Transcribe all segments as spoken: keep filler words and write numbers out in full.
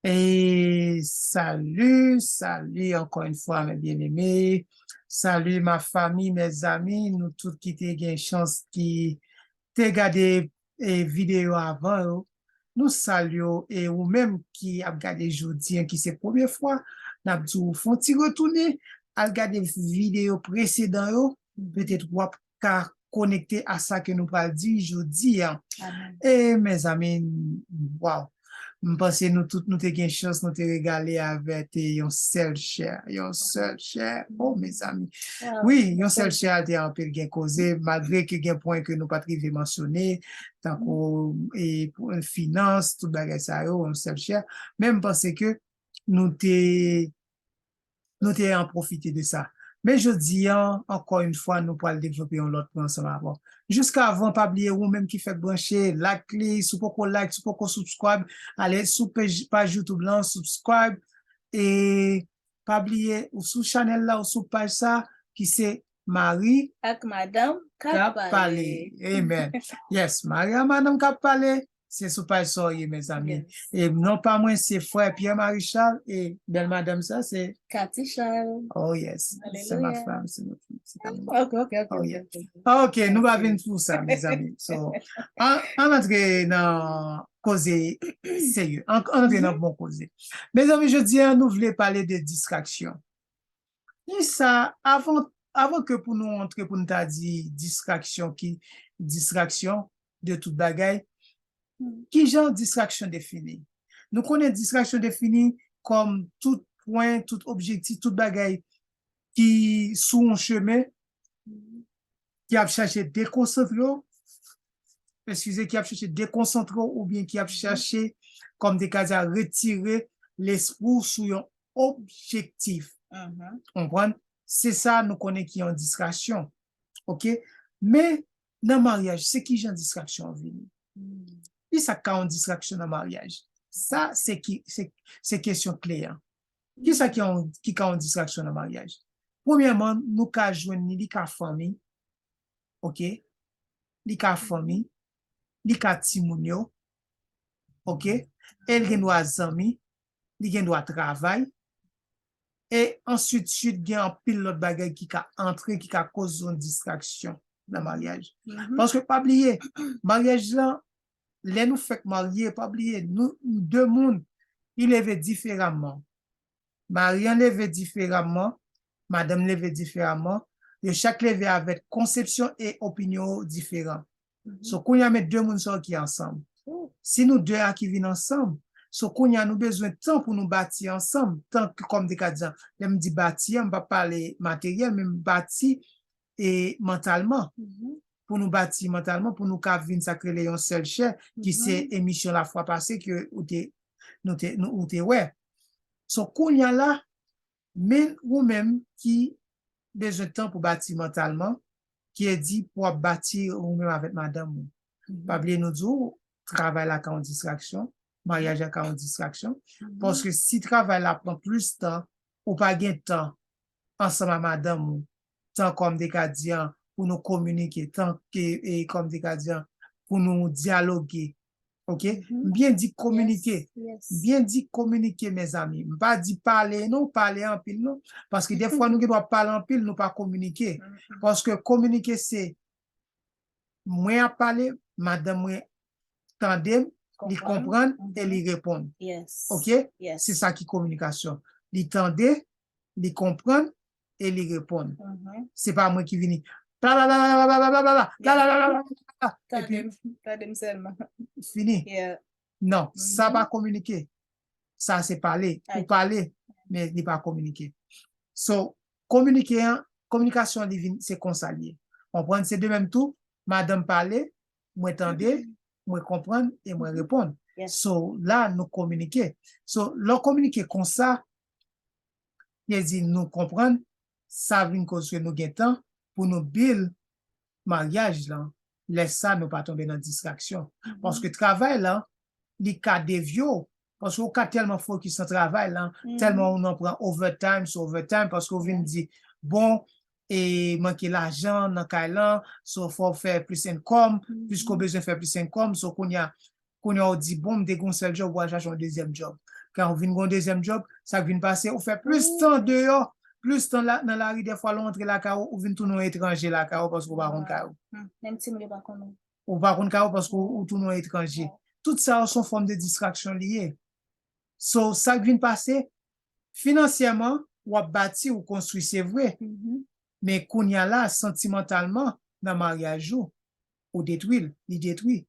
E salut, salut encore une fois, mes bien-aimés. Salut ma famille, mes amis, nou tout ki te gen chans ki te gade e, videyo avan yo. Nou salye w e ou menm ki ap gade jodi an, ki se premye fwa, n ap di w fè yon ti retounen, al gade videyo presedan yo, petèt w ap ka konekte a sa ke nou pral di jodi an. E mezanmi, waw, m panse nou tout nou te gen chans, nou te regale avèk e, yon sèl chè, yon sèl chè. Oh, mezanmi. Wi, yon sèl chè a te anpil gen koze, malgre ke gen pwen ke nou pa t rive mansyone, tankou e, pou, finans, tout bagay sa yo, yon sèl chè. Men m panse ke nou te nou te an pwofite de sa. Men jodi an, ankò yon fwa, nou pral devlope yon lòt pwen ansanm avè w. Jiska avan, pa bliye ou menm ki fèk branche, like li, si w poko like, si w poko subscribe, ale sou page, page YouTube lan, subscribe, e pa bliye ou sou chanèl la, ou sou paj sa, ki se Mari ak Madanm k ap pale. Amen. Yes, Mari ak Madanm k ap pale. Se sou paj sa w ye, mezanmi. E non pa mwen, se frè Pierre Marie Charles e bèl madanm sa, se Cathy Charles. Oh yes, c'est ma femme, c'est notre femme, c'est amour. Ok, ok, ok. Oh yeah. Ok, nou pa vin pou sa, mezanmi. So, an, an antre nan koze serye. An, an antre nan bon koze. Mezanmi, jodi an, nou vle pale de distraksyon. Kisa, avan, avan ke pou nou antre, pou nou ta di distraksyon, ki distraksyon de tout bagay, kijan distraksyon defini? Nou konnen distraksyon defini kòm tout pwen, tout objektif, tout bagay ki sou yon chemen, ki ap chache dekonsantre w, eskize, ki ap chache dekonsantre w oubyen ki ap chache, kòm te ka di a, retire lespri w sou yon objektif. Konprann? Se sa nou konnen ki yon distraksyon. Ok? Men, nan maryaj, se ki jan distraksyon an vini? Kisa k ka yon distraksyon nan maryaj? Sa, se ki, se, se kesyon kle an. Kisa ki yon, ki ka yon distraksyon nan maryaj? Premyèman, nou ka jwenn li, li ka fanmi, ok? Li ka fanmi, li ka timoun yo, ok? E l gen dwa zanmi, li gen dwa travay, e answit swit gen anpil lòt bagay ki ka antre, ki ka koz yon distraksyon nan maryaj. Paske pa bliye, maryaj lan, lè nou fèk marye, pa bliye, nou, de moun, li leve diferaman. Mari an leve diferaman, madanm leve diferaman, yo chak leve avèk konsepsyon e opinyon diferan. So, kounye a, men de moun sa yo ki ansanm. Si nou de a ki vin ansanm, so, kounye a, nou bezwen tan pou nou bati ansanm, tan ke, kòm te ka di an, lè m di bati an, m pa pale materyèl, men m bati e mantalman. Pou nou bati mantalman, pou nou ka vin sa k rele yon sèl chè, ki se emisyon lafwa pase ke ou te, nou te, nou, ou te wè. So, kounye a la, men ou menm ki bezwen tan pou bati mantalman, ki e di pou w ap bati ou menm avèk madanm ou. Pa bliye nou di w, travay la ka yon distraksyon, maryaj la ka yon distraksyon, paske si travay la pran plis tan, ou pa gen tan ansanm a madanm ou, tan kòm te ka di an, pou nou kominike, tan ke, e, kòm te ka di an, pou nou dyaloge. Ok? M byen di kominike. M byen di kominike, mezanmi. M pa di pale, non, pale anpil, non. Paske defwa, nou gen dwa pale anpil, nou pa kominike. Paske kominike, se mwen ap pale, madanm mwen tande m, li konprann e li reponn. Ok? Se sa ki kominikasyon. Li tande, li konprann e li reponn. Se pa mwen ki vini. Bla, bla, bla. Epi tande m sèlman. Fini. Non, sa pa kominike. Sa se pale. Ou pale, men li pa kominike. So, kominike an, kominikasyon li vin, se konsa l ye. Konprann, se de menm tou, madanm pale, mwen tande, mwen konprann e mwen reponn. So, la, nou kominike. So, lè w kominike konsa, vle di nou konprann, sa vin koz ke nou gen tan pou nou build maryaj lan. Lè sa, nou pa tonbe nan distraksyon. Paske travay lan, li ka devye w. Paske ou ka tèlman fokis nan travay lan, tèlman ou nan pran overtime sou overtime, paske ou vin di, bon, e manke lajan nan kay lan, so fò w fè plis income, piske w bezwen fè plis income, so kounye a, kounye a ou di, bon, m te gen yon sèl job, ou al chache yon dezyèm job. Kan ou vin gen yon dezyèm djòb, sa k vin pase, ou fè plis tan deyò, plis tan la, nan lari, dèfwa lè w antre lakay ou, ou vin tounen yon etranje lakay ou paske ou pa konn kay ou. Hmm, menm timoun yo pa konnen. Ou pa konn kay ou paske ou, ou tounen yon etranje. Tout sa yo se yon fòm de distraksyon li ye. So, sa k vin pase, finansyèman, w ap bati, ou konstwi, se vre. Men kounye a la, santimantalman, nan maryaj ou, ou detwi l, li detwi.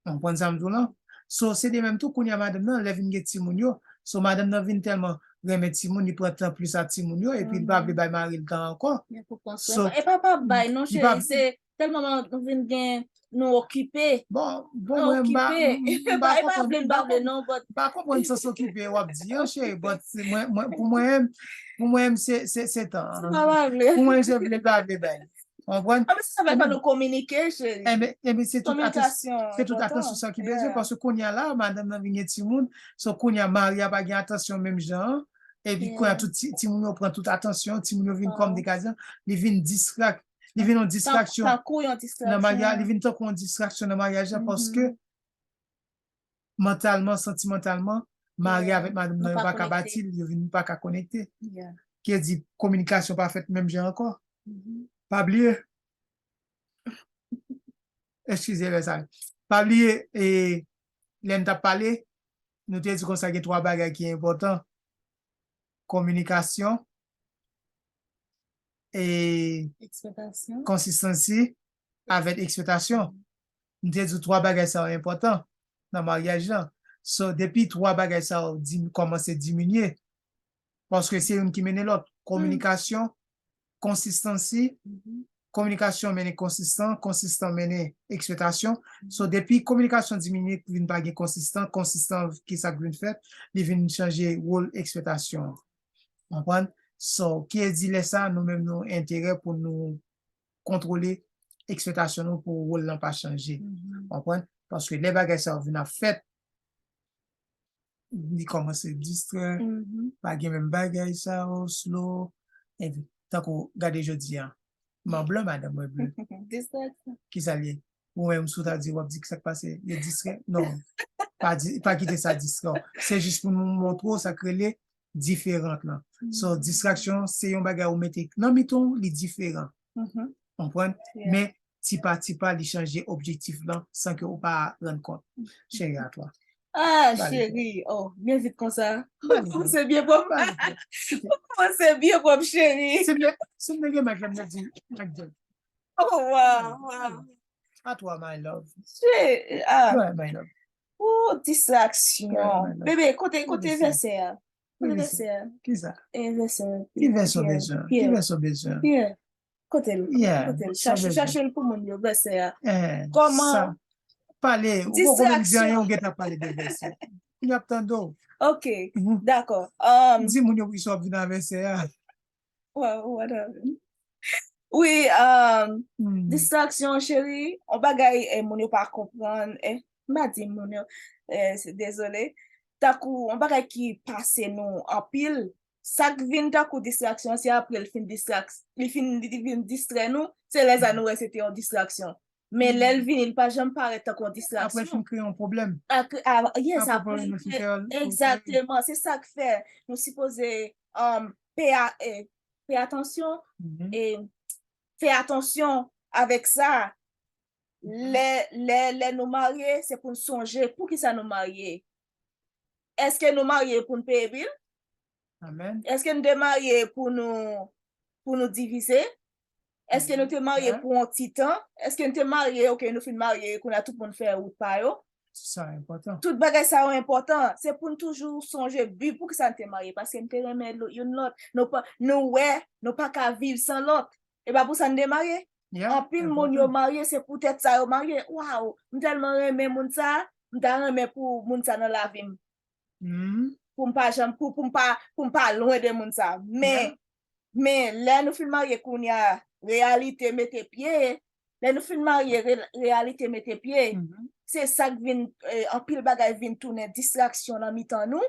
Ou konprann sa m di w lan? So, se de menm tou, kounye a madanm nan, lè vin gen timoun yo, so, madanm nan vin tèlman renmen timoun, li pran tan plis a timoun yo, epi li pa vle bay mari l tan ankò. So, e pa pa bay, non, cheri, se tèlman nou vin gen, nou okipe. Bon, bon, mwen, m pa, m pa konprann, m pa konprann, m pa konprann sans okipe w ap di an, cheri, but mwen, mwen, pou mwen, pou mwen, se, se, se tan. Pou mwen, se vle pa vle bay. Ou konprann? Anben, se sa fè fò nou kominike, cheri. Enben, enben, se tout atansyon, se tout atansyon sa ki bezwen, paske kounye a la, madanm nan vin gen timoun, so kounye a, mari a pa gen atansyon menm jan an, epi kounye a, tout ti, timoun yo pran tout atansyon, timoun yo vin kòm de kazan, li vin distrak, li vin yon distraksyon nan maryaj, li vin tankou yon distraksyon nan maryaj la, paske mantalman, santimantalman, mari avèk madanm nan yo pa ka bati l, yo vin pa ka konekte. Ki di kominikasyon pa fèt menm jan ankò. Pa bliye, eskize lè sa. Pa bliye, e, lè n t ap pale, nou te di konsa gen twa bagay ki enpòtan. Kominikasyon, e, konsistansi avèk ekspektasyon. M te di w twa bagay sa yo enpòtan nan maryaj lan. So, depi twa bagay sa yo di, kòmanse diminye, paske se youn ki mennen lòt. Kominikasyon, konsistansi, kominikasyon mennen konsistan, konsistan mennen ekspektasyon. So, depi kominikasyon diminye, vin pa gen konsistan, konsistan, ki sa k vin fèt? Li vin chanje wòl ekspektasyon an. Konprann? So, ki e di lè sa, nou menm nou enterè pou nou kontwole ekspektasyon nou pou wòl lan pa chanje. Konprann? Paske lè bagay sa yo vin ap fèt, li kòmanse distrè, pa gen menm bagay sa yo, slow, epi, tankou, gade jodi a, m an blan, madanm mwen ble. Kisa l ye? Ou menm, si w ta di, w ap di, kisa k pase? Yo distrè? Non. Pa di, pa kite sa distrè w. Se jis pou nou montre w sa k rele diferan lan. So, distraksyon, se yon bagay ou mete nan mitan w, li diferan. Konprann? Men, tipa, tipa, li chanje objektif lan san ke ou pa rann kont. Cheri, a twa. Ah, cheri, oh, byen vit konsa. Ou kòmanse byen pwòp. Ou kòmanse byen pwòp, cheri. Si m te gen mèt la, m t ap di, mèt jèn. Oh, wow, wow. A twa, my love. Cheri, ah. Ouais, my love. Oh, distraksyon. Bebe, kote, kote vèsè a? Kote vèsè a? Kisa? E vèsè. Ki vèsè w bezwen? Ki vèsè w bezwen? Kote l? Kote l? Chache, chache l pou moun yo, vèsè a. Kòman? Pale, ou poko menm di anyen, ou gentan pale de vèsè. Moun ap tande w. Ok, dakò. Di moun yo pou ki sa w ap vin a vèsè a. Wow, what happened? Wi, um, distraksyon, cheri, yon bagay eh, moun yo pa konprann. Eh, m pa di moun yo, eh, dezole. Tankou yon bagay ki pase nou anpil, sa k vin tankou distraksyon, se apre l fin distrak, li fin, li vin distrè nou, se lè sa nou wè se te yon distraksyon. Men lè l vini, li pa janm parèt tankou yon distraksyon. Apre l fin kreye yon pwoblèm. Yes, apre l kreye. Egzakteman, se sa k fè nou sipoze um, pay, eh, pay atansyon e fè atansyon avèk sa. Lè, lè, lè nou marye, se pou n sonje poukisa nou marye. Èske nou marye pou n peye bil? Amen. Èske nou te marye pou nou pou nou divize? Èske nou te marye pou yon ti tan? Èske nou te marye, ok, nou fin marye, kounye a tout moun fè wout pa yo? Sa enpòtan. Tout bagay sa yo enpòtan. Se pou n toujou sonje bi poukisa n te marye. Paske n te renmen youn lòt. Nou pa, nou wè, nou pa ka viv san lòt. E pa pou sa n te marye. Anpil moun yo marye, se poutèt sa yo marye. Waw, m tèlman renmen moun sa, m ta renmen pou moun sa nan lavi m. Pou m pa janm, pou, pou m pa, pou m pa lwen de moun sa. Men, men, lè nou fin marye kounye a, reyalite mete pye, lè nou fin marye, re- reyalite mete pye, se sa k vin, eh, anpil bagay vin tounen distraksyon nan mitan nou,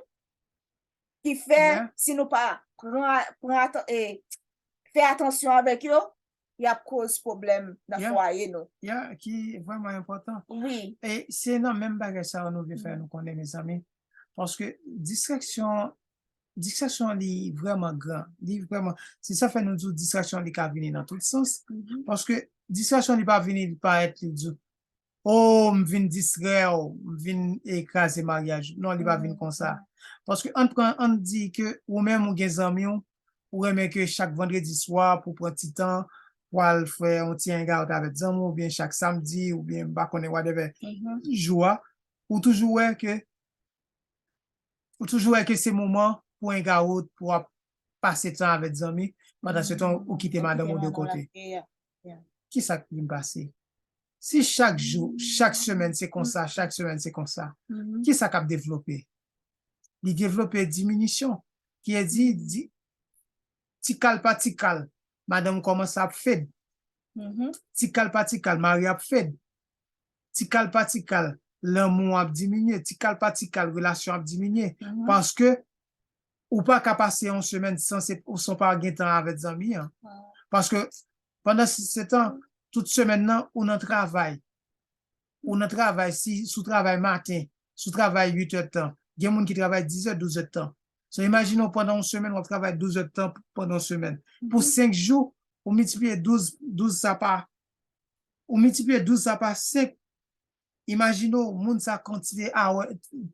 ki fè, si nou pa pran, pran atan- eh, fè atansyon avèk yo, y ap koz pwoblèm nan fwaye nou. Ya, ki vrèman enpòtan. Wi. E se nan menm bagay sa yo nou vle fè nou konnen, mezanmi. Paske distraksyon, distraksyon li vrèman gran. Li vrèman, se sa fè nou di w distraksyon li ka vini nan tout sans. Paske distraksyon li pa vini, li parèt, li di, "Oh, m vin distrè w, m vin, e, kraze maryaj." Non, li pa vin konsa. Paske ann pran, ann di ke ou menm ou gen zanmi w, ou renmen ke chak vandredi swa pou pran ti tan, pou al fè yon ti hangout avèk zanmi w, oubyen chak samdi, oubyen m pa konnen whatever jou a, ou toujou wè ke, ou toujou wè ke se moman pou hangout, pou ap pase tan avèk zanmi, pandan se tan ou kite madanm ou de kote. Kisa k vin pase? Si chak jou, chak semèn se konsa, chak semèn se konsa, kisa k ap devlope? Li devlope diminisyon, ki e di, di, ti kal pa ti kal, madanm kòmanse ap fed. Ti kal pa ti kal, mari ap fed. Ti kal pa ti kal, lanmou ap diminye. Ti kal pa ti kal, relasyon ap diminye. Paske ou pa ka pase yon semèn san se, ou san pa gen tan avèk zanmi an. Paske pandan se, se tan, tout semèn nan, ou nan travay. Ou nan travay, si, si w travay maten, si w travay uit èdtan, gen moun ki travay diz è, douz èdtan. So, imajine w pandan yon semèn, w ap travay douz èdtan pandan yon semèn. Pou senk jou, ou miltipliye douz, douz sa pa, ou miltipliye douz sa pa senk, imajine w, moun sa kantite awa,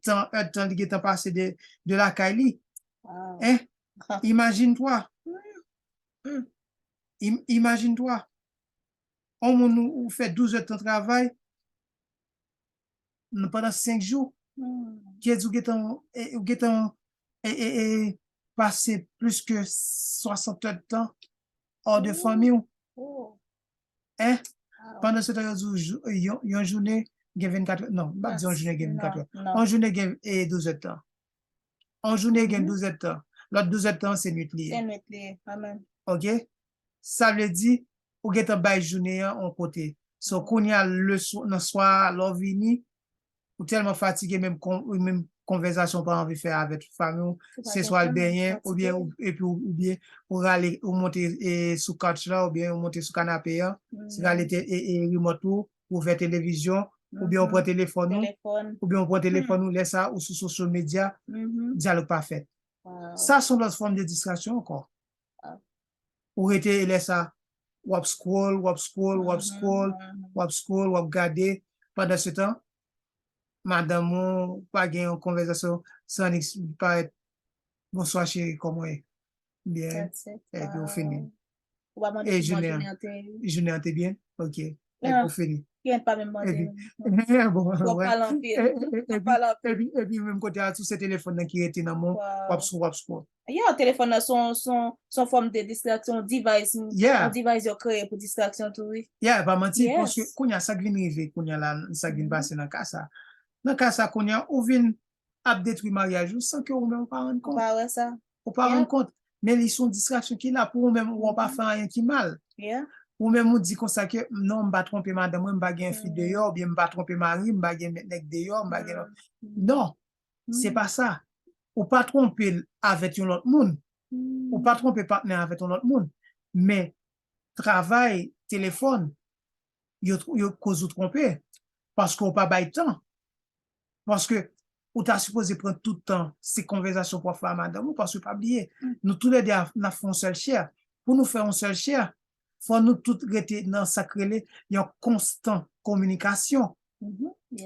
tan, èdtan li gentan pase de, de lakay li. Hein? Imajine twa. Im, imajine twa. On moun ou, ou fè douz èdtan travay, nan, pandan senk jou, ki e di ou gentan, e, ou gentan, e, e, e, pase plis ke swasant èdtan hors de fanmi w. Hein? Pandan se tan, yo di w jou, yon, yon jounen gen vennkat è. Non, m p ap di yon jounen gen vennkat è. Yon jounen gen, e, douz èdtan. Yon jounen gen douz èdtan. Lòt douz èdtan, se nwit li ye. Se nwit li ye. Amen. Ok? Sa vle di, ou gentan bay jounen an yon kote. So, kounye a, leswa, nan swa a, lè w vini, ou tèlman fatige, menm kon, menm konvèsasyon ou pa anvi fè avèk fanmi w, se swa al benyen, oubyen, epi ou, oubyen, ou rale, ou monte, e, sou couch la, oubyen ou monte sou kanape an, se rale te, e, e, remote ou, ou ouvè televizyon, oubyen ou pran telefòn ou, oubyen ou pran telefòn ou, lè sa, ou sou social media, dyalòg pa fèt. Sa se yon lòt fòm de distraksyon ankò. Ou rete, e lè sa, w ap scroll, w ap scroll, w ap scroll, w ap scroll, w ap gade. Pandan se tan, madanm ou pa gen yon konvèsasyon, sa annik parèt, "Bonswa cheri, kòman w ye?" Byen. Epi ou fini. Ou pa mande pou mwen jounen an te ye. Jounen an te byen? Ok. Epi ou fini. Kliyant pa menm mande. Epi, bon, w ap pale anpil. Epi, epi menm kote a tou, se telefòn nan ki rete nan men w, w ap sou, w ap scroll. Yeah, telefòn nan se yon, se yon, se yon fòm de distraksyon, yon device, yon device yo kreye pou distraksyon tou, wi. Yeah, pa manti, paske kounye a, sa k vin rive, kounye a la, sa k vin pase nan ka sa. Nan ka sa, kounye a, ou vin ap detwi maryaj ou san ke ou menm ou pa rann kont. Ou pa wè sa. Ou pa rann kont. Men li se yon distraksyon ki la pou ou menm, ou pa fè anyen ki mal. Ou menm ou di konsa ke, "Non, m pa twonpe madanm mwen, m pa gen fi deyò, oubyen m pa twonpe mari m, m pa gen nèg deyò, m pa gen lòt." Non, se pa sa. Ou pa twonpe l avèk yon lòt moun. Ou pa twonpe patnè avèk yon lòt moun. Men travay, telefòn, yo, yo koz ou twonpe. Paske ou pa bay tan. Paske ou ta sipoze pran tout tan se konvèsasyon pou w ap fè a madanm ou, paske pa bliye, nou toulède a, n ap fè yon sèl chè. Pou nou fè yon sèl chè, fò nou tout rete nan sa k rele yon konstan kominikasyon.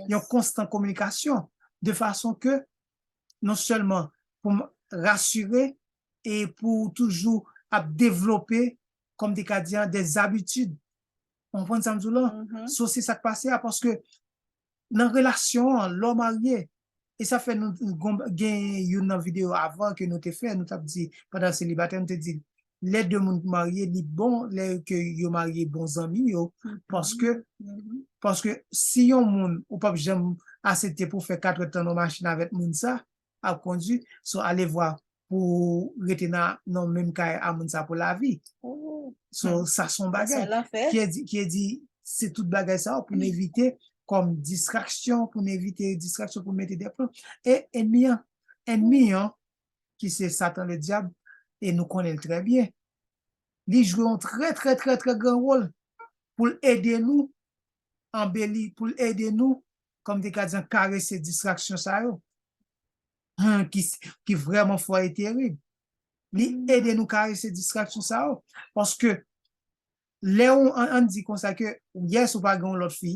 Yon konstan kominikasyon, de fason ke non sèlman pou m rasire e pou toujou ap devlope, kòm te ka di an, des habitudes. Ou konprann sa m di w lan? So, se sa k pase a, paske nan relasyon an, lè w marye, e sa fè nou gon, gen youn nan videyo avan ke nou te fè, nou t ap di, pandan selibatè, nou te di, lè de moun marye, li bon, lè ke yo marye bon zanmi yo, paske, paske si yon moun, ou p ap janm aksepte pou w fè kat èdtan nan machin avèk moun sa, ap kondui, so, alevwa pou rete nan, nan menm kay a moun sa pou lavi. So, sa se yon bagay. Ki e di, ki e di, se tout bagay sa yo pou n evite kòm distraksyon, pou n evite distraksyon, pou n mete de plan. E ènmi an, ènmi an, ki se Satan le dyab, e nou konnen l trè byen. Li jwe yon trè, trè, trè, trè gran wòl pou l ede nou anbeli, pou l ede nou, kòm te ka di an, karese distraksyon sa yo. ki, ki vrèman fò e terib. Li ede nou karese distraksyon sa yo. Paske lè ou, ann, ann di konsa ke, yes, ou pa gen yon lòt fi,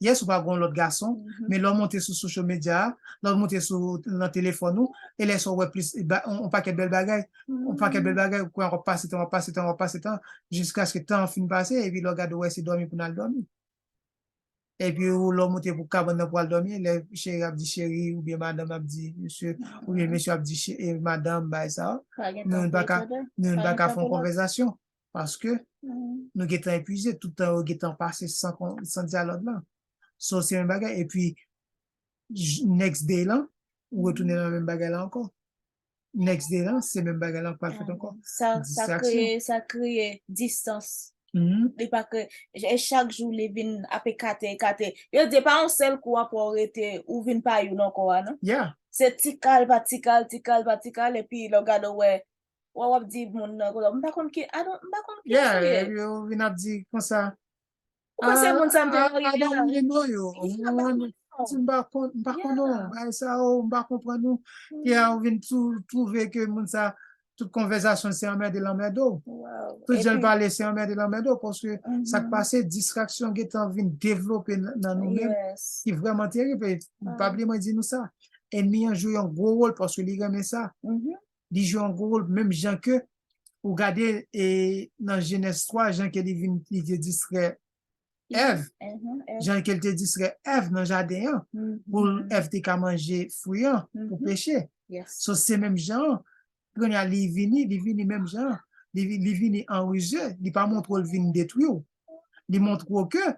yes, ou pa gen yon lòt gason, men lè w monte sou social media a, lè w monte sou, nan telefòn ou, e lè sa w wè plis, ba, yon, yon pakèt bèl bagay, yon pakèt bèl bagay, ou kwè w ap pase tan, w ap pase tan, w ap pase tan, jiskaske tan an fin pase, epi lè w gade w wè se dòmi pou n al dòmi. Epi ou lè w monte pou kabann nan pou al dòmi, lè cheri ap di cheri, oubyen madanm ap di mesye, oubyen mesye ap di che-, e, madanm, bagay sa yo, nou menm pa ka, nou menm pa ka fè yon konvèsasyon. Paske nou gentan epuize, tout tan yo gentan pase san kon-, san dyalòg lan. So, se menm bagay. Epi, j-, next day lan, ou retounen nan menm bagay la ankò. Next day lan, se menm bagay la k pral fèt ankò. Sa, sa kreye, sa kreye distans. Li pa kreye, e chak jou li vin ap ekate, ekate. Yo di pa yon sèl kou apre w rete, ou vin pa youn ankò a, non? Se ti kal pa ti kal, ti kal pa ti kal, epi lè w gade w wè, wè w ap di moun nan, konsa, m pa konn ki, I don't, m pa konn ki Yeah, epi yo vin ap di konsa, ou panse moun sa m te marye la? I don't really know you. Si m pa konn, m pa konn ou, bagay sa yo, m pa konprann ou. Epi ou vin tou, twouve ke moun sa, tout konvèsasyon se anmède l anmède w. Tout jan l pale se anmède l anmède w, paske sa k pase, distraksyon gentan vin devlope nan, nan nou menm, ki vrèman terib. E pa bliye mwen di nou sa, ènmi an jwe yon gwo wòl paske li renmen sa. Li jwe yon gwo wòl, menm jan ke ou gade, e, nan Jenèz twa, jan ke li vin, li te distrè Èv, jan ke l te distrè Èv nan jaden an, pou Èv te ka manje fwi an, pou peche. So, se menm jan an, kounye a li vini, li vini menm jan an, li, vi- li vini an rize, li pa montre w l vin detwi w. Li montre w ke,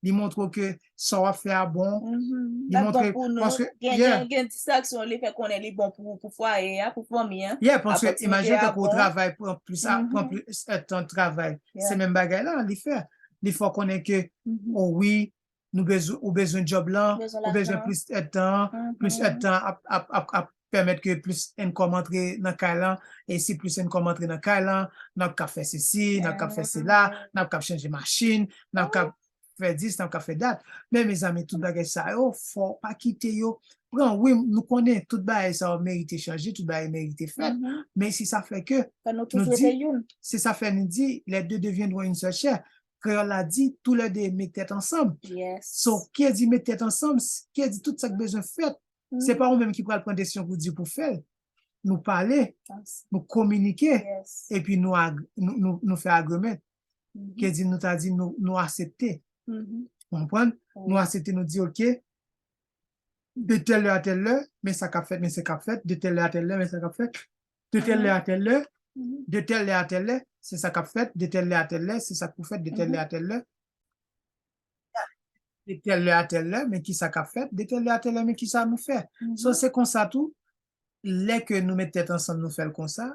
li montre w ke sa w ap fè a bon, li montre, paske, gen, gen, gen distraksyon, li fè konnen li bon pou, pou fwaye a, pou fanmi an. Yeah, paske imajine tankou w travay pran plis, a, pran plis èdtan travay. Se menm bagay la, li fè. Li fè w konnen ke, o wi, nou bezwen, ou bezwen djòb lan, ou bezwen plis èdtan, plis èdtan ap, ap, ap, ap pèmèt ke plis enkòm antre nan kay lan, e si plis enkòm antre nan kay lan, n ap ka fè sesi, n ap ka fè sela, n ap ka chanje machin, n ap ka fè dis, n ap ka fè dat. Men, mezanmi, tout bagay sa yo, fò w pa kite yo pran. Wi, nou konnen tout bagay sa yo merite chanje, tout bagay merite fèt, men si sa fè ke nou di, si sa fè nou di, les deux deviendront une seule chair. Kreyòl la di, tous les deux met tèt ansanm. So, ki di met tèt ansanm, ki di tout sa k bezwen fèt, se pa ou menm ki pral pran desizyon pou di pou fè l. Nou pale, nou kominike, epi nou, ag- nou, nou, nou fè agreement. Ki di nou ta di nou, nou aksepte. Ou konprann? Nou aksepte, nou di, oke, de telle heure à telle heure, men sa k ap fèt, men sa k ap fèt, de telle heure à telle heure, men sa k ap fèt, de telle heure à telle heure, de telle heure à telle heure, se sa k ap fèt, de telle heure à telle heure, se sa k pou fèt, de telle heure à telle heure, de telle heure à telle heure, men ki sa k ap fèt, de telle heure à telle heure, men ki sa nou fè. So, se konsa tou, lè ke nou met tèt ansanm, nou fè l konsa,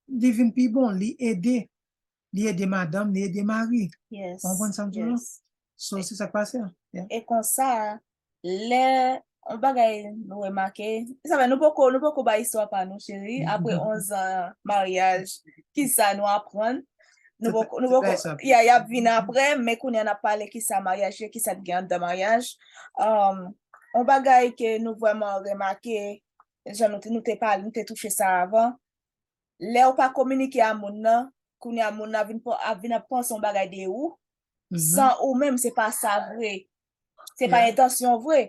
li vin pi bon, li ede, li ede madanm, li ede mari. Ou konprann sa m di w lan? So, se sa k pase an. E konsa, lè yon bagay nou remake, sa fè nou poko, nou poko bay istwa pa nou, cheri. Apre onz an maryaj, kisa nou aprann? Nou poko, nou poko, y a, y ap vin apre, men kounye a n ap pale kisa maryaj ye, kisa k gen anndan maryaj. Um, yon bagay ke nou vrèman remake, jan nou te, nou te pale, nou te touche sa avan. Lè w pa kominike a moun nan, kounye a moun nan vin, ap vin ap panse yon bagay de ou, san ou menm, se pa sa vre. Se pa entansyon vre.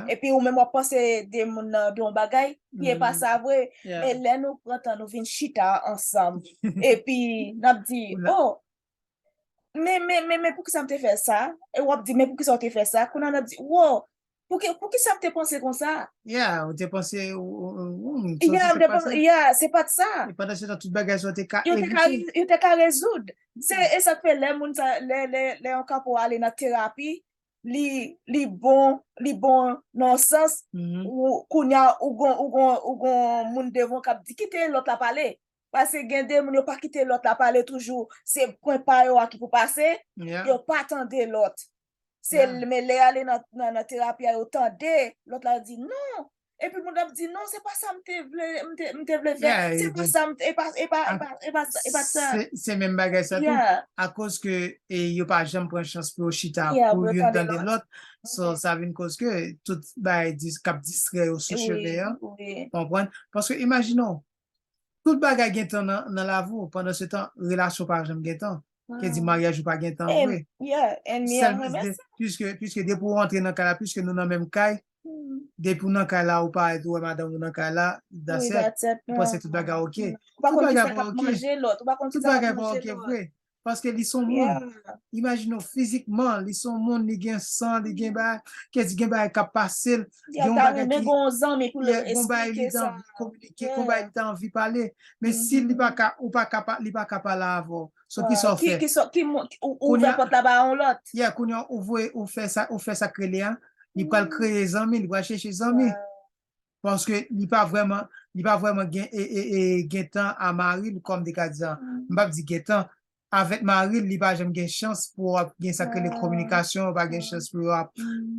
Epi ou menm w ap panse de moun nan, de yon bagay, ki e pa sa vre. Men lè nou pran tan, nou vin chita ansanm, epi n ap di, oh, men, men, men, men poukisa m te fè sa? E w ap di, men poukisa w te fè sa? Kounye a n ap di, wo, pouki, poukisa m te panse konsa? Yeah, ou te panse, ou, ou, ou, ou, sa Yeah, m te panse, yeah, se pa t sa. E pandan se tan, tout bagay sa yo te ka evite. Yo te ka re- yo te ka rezoud. Se, e sa k fè lè moun sa, lè, lè, lè yon koup ale nan terapi, li, li bon, li bon nan yon sans, ou, kounye a, ou gon, ou gon, ou gon moun devan w k ap di, kite lòt la pale. Paske gen de moun, yo pa kite lòt la pale toujou. Se pwen pa yo a ki pou pase, yo pa tande lòt. Se, men lè y ale nan, nan, nan terapi a, yo tande, lòt la di, non, Epi moun ap di, "Non, se pa sa m te vle, m te, m te vle fè. Se pa sa m te, e pa, e pa, e pa, e pa, e pa sa." Se, se menm bagay sa tou. Akoz ke e, yo pa janm pran chans pou yo chita pou youn tande lòt. So, sa vin koz ke tout bagay dis, k ap distrè yo sou chemen an. Konprann? Paske imajine w, tout bagay gen tan nan, nan lavi w. Pandan se tan, relasyon pa janm gen tan. Ke di maryaj ou pa gen tan vre. Sèl, piske, piske depi ou rantre nan kay la, piske nou nan menm kay, depi ou nan kay la, ou parèt, ou wè madanm ou nan kay la, that's it. Ou panse tout bagay ok. Tout bagay pa ok. Tout bagay pa ok vre. Paske li son moun. Imajine w fizikman, li son moun, li gen san, li gen bagay, ke di gen bagay k ap pase l, gen yon bagay ki, gon bagay li ta anvi kominike, gon bagay li ta anvi pale. Men si li pa ka, ou pa ka, li pa ka pale avè w. So ki sa w fè? Ki, ki sa, ki, ou, ou ouvè pòt la ba yon lòt. Yeah, kounye a ou voye, ou fè sa, ou fè sa k rele a. Li pral kreye zanmi, li pral chèche zanmi. Paske li pa vrèman, li pa vrèman gen, e, e, e, gen tan a mari l, kòm de ka di an. M p ap di gen tan. Avèk mari l, li pa janm gen chans pou w ap gen sa k rele kominikasyon, pa gen chans pou w ap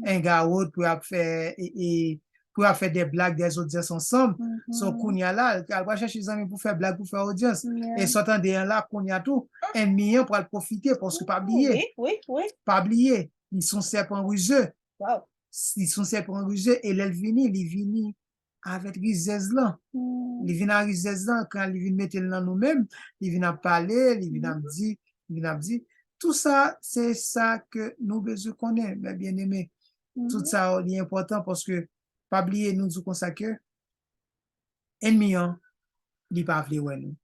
hang out, pou w ap fè, e, e, pou w ap fè de blag, de odyans ansanm. So, kounye a la, al pral chèche zanmi pou fè blag, pou fè odyans. E sa w tande an la, kounye a tou, ènmi an pral pwofite, paske pa bliye. Pa bliye, li se yon sèpan rize. Li se yon sèpan rize, e lè l vini, li vini avèk rizèz lan. Li vin a rizèz lan, kan li vin mete l nan nou menm, li vin ap pale, li vin ap di, li vin ap di. Tou sa, se sa ke nou bezwen konnen, mè byeneme. Tout sa yo, li enpòtan paske, pa bliye, nou di konsa ke ènmi an, li pa vle wè nou.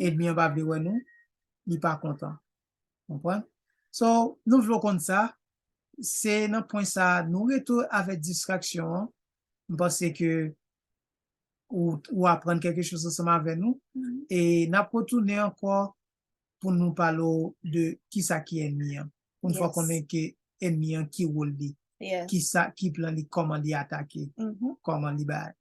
Ènmi an pa vle wè nou, li pa kontan. Konprann? So, nou vle w konn sa, se nan pwen sa, nou rete avèk distraksyon an. M panse ke ou, ou aprann kèlke choz ansanm avè nou. E n ap retounen ankò pou nou pale w de kisa ki ènmi an. Pou n fè w konnen ke ènmi an ki wòl li, kisa, ki plan li, kòman li atake, kòman li bay.